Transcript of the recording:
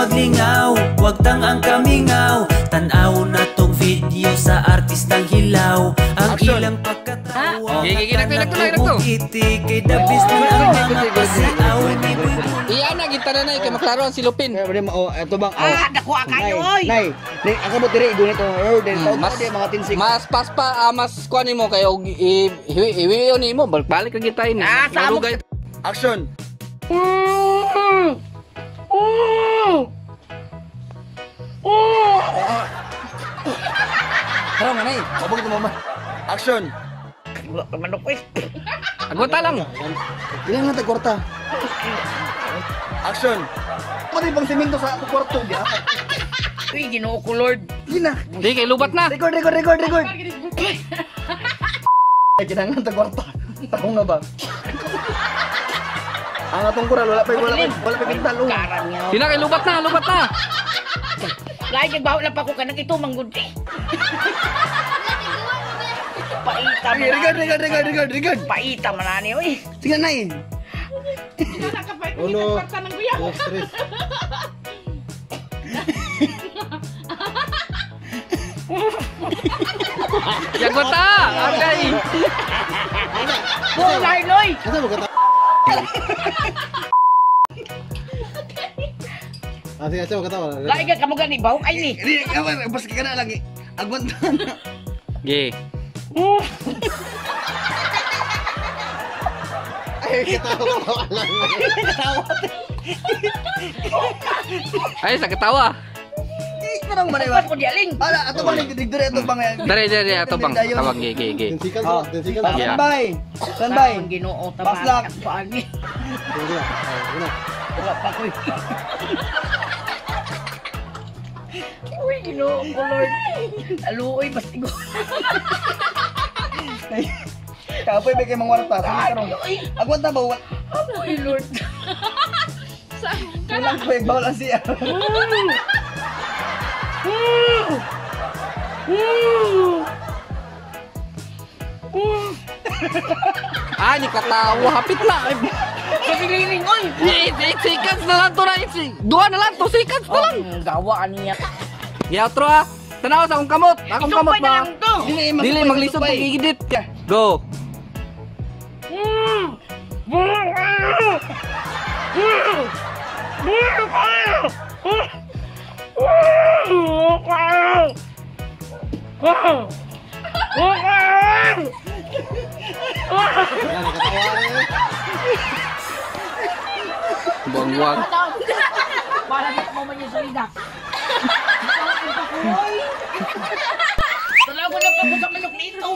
Maglingaw, wag tang ang kamingaw. Tan-aw na tong video sa artistang hilaw. Ang ilang pagkatao. Kay dabis na ang mga pasiaw. Iyan na gitana na kay maklaro ang silupin. Ito bang? Ah, nakuha kayo oy. Nay, ang kabot diri igunit oh. Mas mga tinsik. Mas pas pa mas kuan nimo kay og iwi nimo balik ra gitay ni. Ah, sa among action. Tara nga nay. Mabog ito mama. Action. Wala ka manok eh. Agwata lang. Ilan nga tag kwarta? Action. Pati bang simento sa ako kwarto di ah. Uy, Ginoo ko Lord. Gina. Di kay lubat na. Record, record, record, record. Ay kinahanglan tag kwarta. Ako nga ba? Ang atong kural wala pa pintal oh. Sina kay lubat na, lubat na. Lahi nagbaho lang pa ko kanang ito manggod eh. Paita man. Record, record, record, record, record. Paita man ani oy. Sige na eh. Uno, dos, tres. Yagwata! Agay! Buong lahi loy! Asa mo kata? Ah, sige, asa mo katawa. Lahi ka kamo gani bahok ay ni. Di, basta ka na lang eh. Agwanta na. Ge. Ay, katawa lang. Ay, sa katawa. Parang manay ba? Pas ko di aling. Ala, ato bang nagdigdiri ato bang yan? Dere, dere, ato bang. Tawag, ge, ge, ge. Tinsikan sa, tinsikan sa. Yeah. Standby. Standby. Ang Ginoo Paslak. tabangan pa ani. Sige, una. Wala pa ko. Uy, Ginoo ko Lord. Aluoy bastigo. Kapoy ba kay mangwarta? Sige karon. Agwanta ba? Uy, Lord. Walang kweg, bawal ang siya. Ah, ni katawa. Hapit na. Sa sililing, oy! 8 seconds na lang to na. Dua na lang. 2 seconds na lang. Ang gawa niya. Yatro ah. Tanaw sa akong kamot. Akong kamot Isumpay na ba? lang to. Dili, maglisod pag igidit. Go. Buang-buang. Para di mo man yung salida. Talaga na pa ko sa manok nito.